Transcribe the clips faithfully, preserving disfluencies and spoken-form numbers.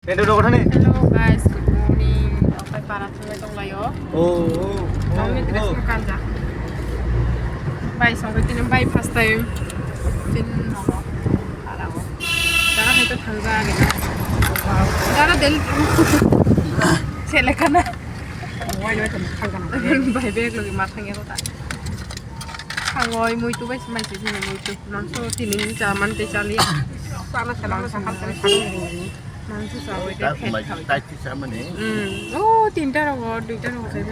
Hello guys, good morning. Okai para thangwi tonglaio. Oh, oh, oh, Nangni dress oh. Mo kanja. Bai songwi tini bai first time. Tin nono. Para o. Dara hai to thangja agi na. Dara del thang. Selekana. Wai wai thang thang. Bai bag logi ma thangya kota. Thangoi muitu bai mai se sini muitu. Mangso tini jaman te chali. Sana sana sana sana. Mangso sawi ta kumai ta kisa mani. Hmm. Oh, tinta rogo, duita rogo sawi.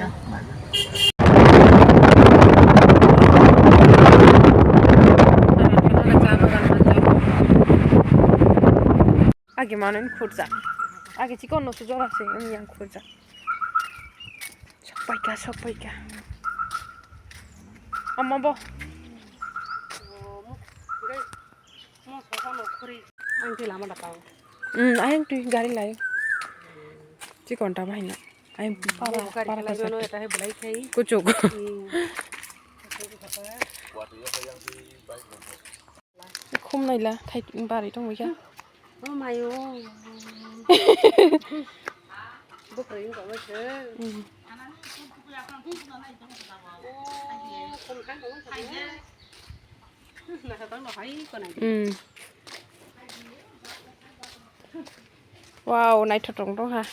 Agi mano ni khurja. Agi chikon no sujor ase, ani yang khurja. Sok paika, sok paika. Amma bo. Ang twi lama da pao. Hmm, ayang twi gari lai. Chikon ta bahai na. Ayang para, para kasa. Kuchuk. Khum naila, thai bari tong wikha. Oh mayo. Bukra yung kama se. Hmm. Oh, khum thang kama se. Hmm. Wow, naithotok tong ha.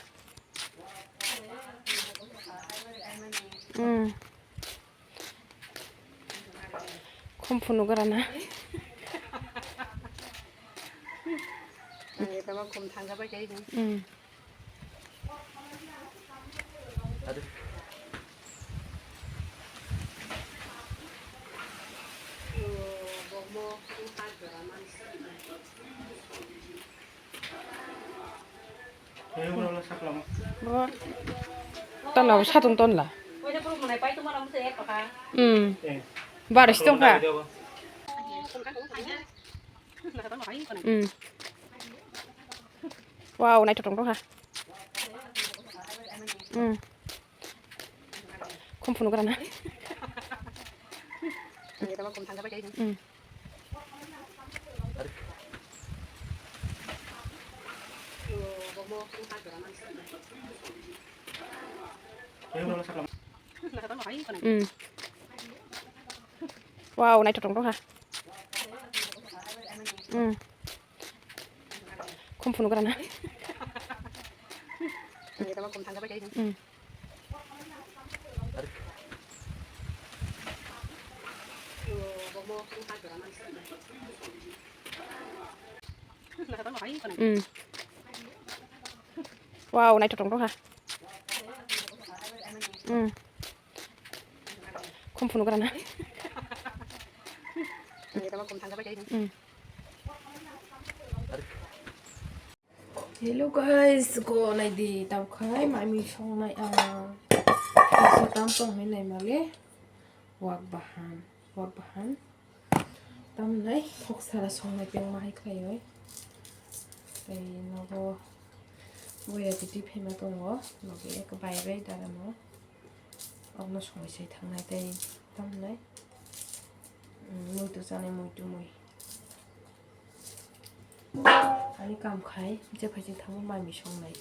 Hmm. Khum phunuk gra na. Ang ito mang khum thang ka ba kai ni. Hmm. Bo tana bo satung tonla. Hmm. Baris tongkha. Hmm. Wow, naithotok tongkha. Hmm. Khum phunuk gra na. Hmm. Hmm. Wow, naithotok tongkha. Hmm. Khum phunuk gra na. Hmm. Hmm. Wow, naithotok tongkha. Hmm. Khum phunuk gra na. Hmm. Hello guys, go naidi, tamo khai mai mui songnai ang. Kaisa tam tong hinwi naimale. Wak bahan, wak bahan. Tamnai kok sara songnai pengma hai khlaiwi. Tei nogo boya titi phema tongo. Nogo ek bai bai dara no. Okno songwi sai thangnai tei tamnai. Mm, muitu chanai muitu mui. Ani kam khai, je phai chwng thango mai mui songnai.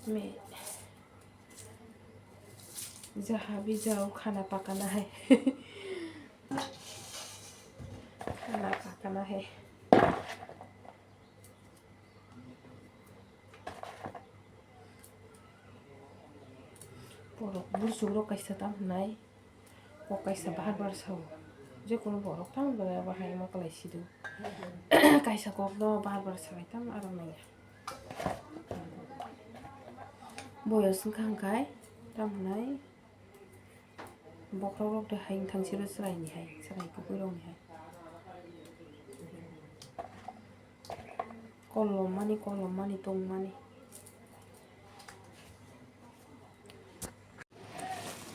Me. Jaha bijao khana pakana hai. Khana pakana hai. Borok bursukrok kaisa tam hwnai, kok kaisa bar bar sao. Jekunu borok tamo belai abo hai ma kwlai sido. Kaisa kokno bar bar sabai tamo aro nangya. Boyos wngkha hwnkhai tam hwnai. Bokhorok rok de hai wngthang siro chwraini hai, chwrai kubui rokni hai. Kolom mani, kolom mani, tong mani.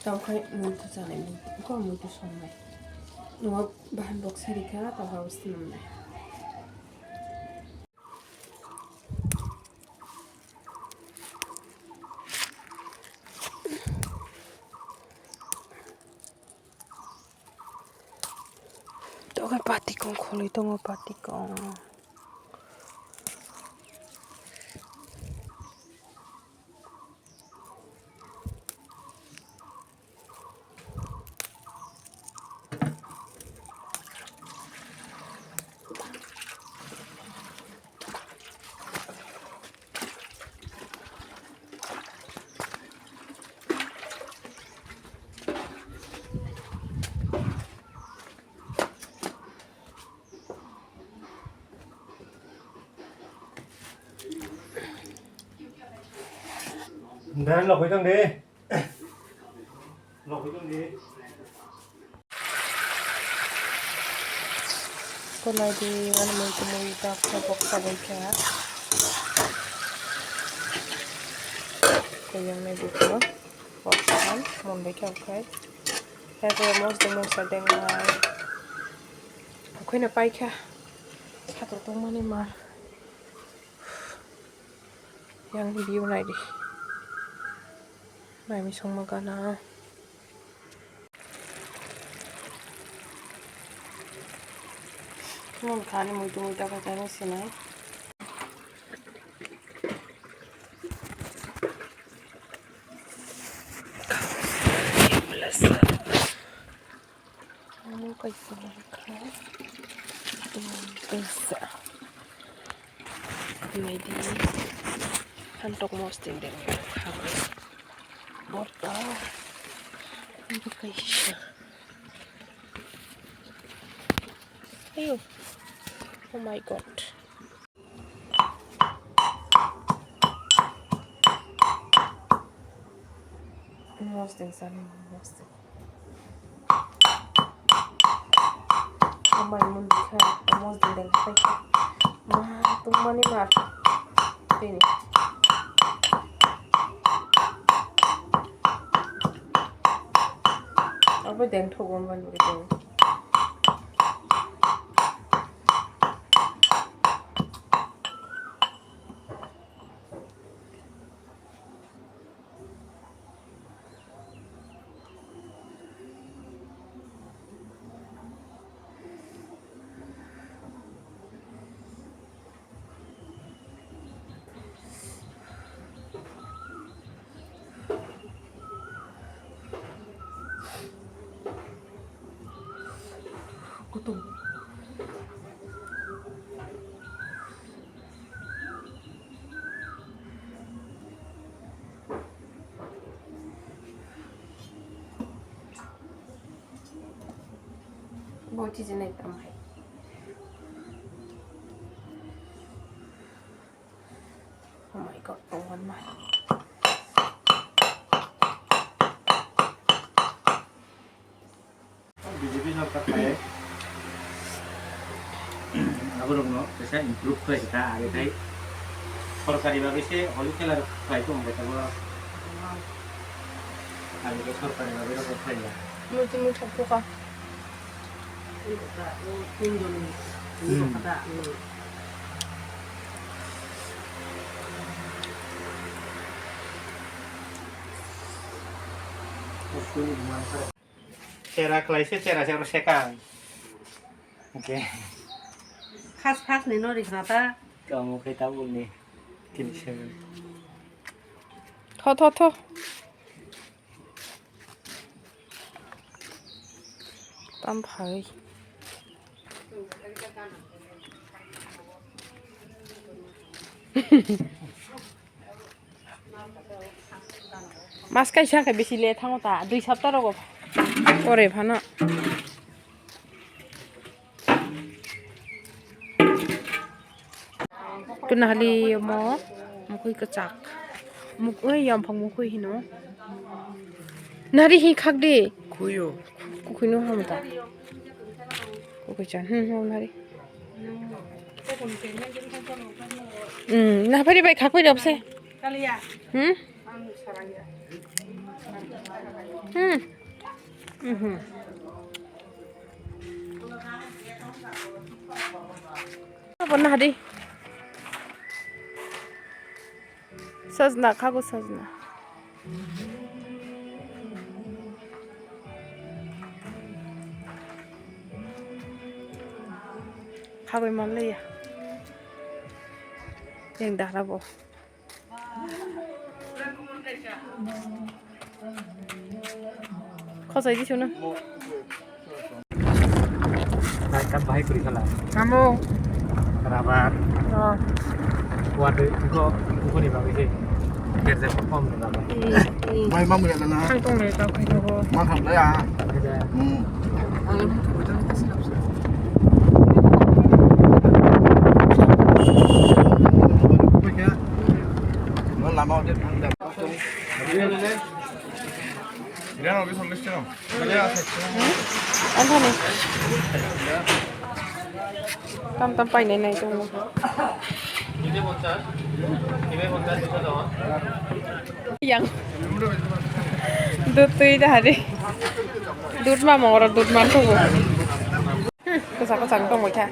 Tamo khai muitu chanai, muitu, kok muitu songnai. Numa bahan bok sarikha, tamo swnamnai. Tok Patikong kholi tongo, patikong. Dai logoi tong de. Logoi tong de. Ko nai di, ani mui tumui ta khe boksa bai kha. Ko yang nai di ko. Boksa han, mon bai kha khai. Hai ko mos deng mos deng nai. Khoi na pai kha. Sato tong mani ma. Yang view nai di. Nai mi song ma gana. Mon khani muitu muita kha khe sinai. Omo kaisa kha. Omo kaisa. Naidi. Hantok mosting den kha. Borta. Omo kaisa. Ayo. Oh my God. Mosting sani mosting. Amai mun khai mosting deng khai. Ma tung mani mar. Tini. Abo deng thogon ban buri deng. Kutung. Bo chijinai tamo hai. Oh my God, tong wan ma. B J P sorkar khai aborokno kaisa improve khlai kha, aro khai sorkari bagwi se holi khela khlai tong kha tabuk, aro khai sorkari bagwi rok khlai ya. Muitu muithak kha. Chera khlai se, chera se oro sekang. Okay. Khas khas ni no rikna ta. Kamu khe ta bul ni. Kini se. Tho, tho, tho. Tam phai. Mas kaisa khe bisi le thango ta, dui sapta rogo pore phano. Tuna hali mo mukhui kwchak. Mukhui yam phang mukhui hino. Nari hi khak di. Khuyo. Kukhui no ham ta. Kukhui chan. Hmm, hmm, nari. Hmm, na phari bai khak pai dopse. Hmm? Hmm. Mhm. Apa nah di? Sajna, khago sajna. Aboi manliya. Yang dara bo. Khosai di sunu. Naikha bahai kwrwi khala. Amo. Rabar. Oh. Kuwatwi, ingkho, inkhoni bagwi se. Kerja kom ni bagwi. Mai mamu ya na. Ang tong le ta khai ko. Ma tham la ya. Ada. Hmm. Lama udah. Anthony. Tam tam painai nai tongo. Yang. Dut twi da hari. Dut ma mongoro dut man tubu. Hmm, kwchak kwchak tongwi kha.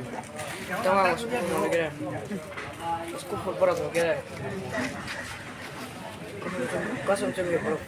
Tama school borok kere. Kasam chengge borok.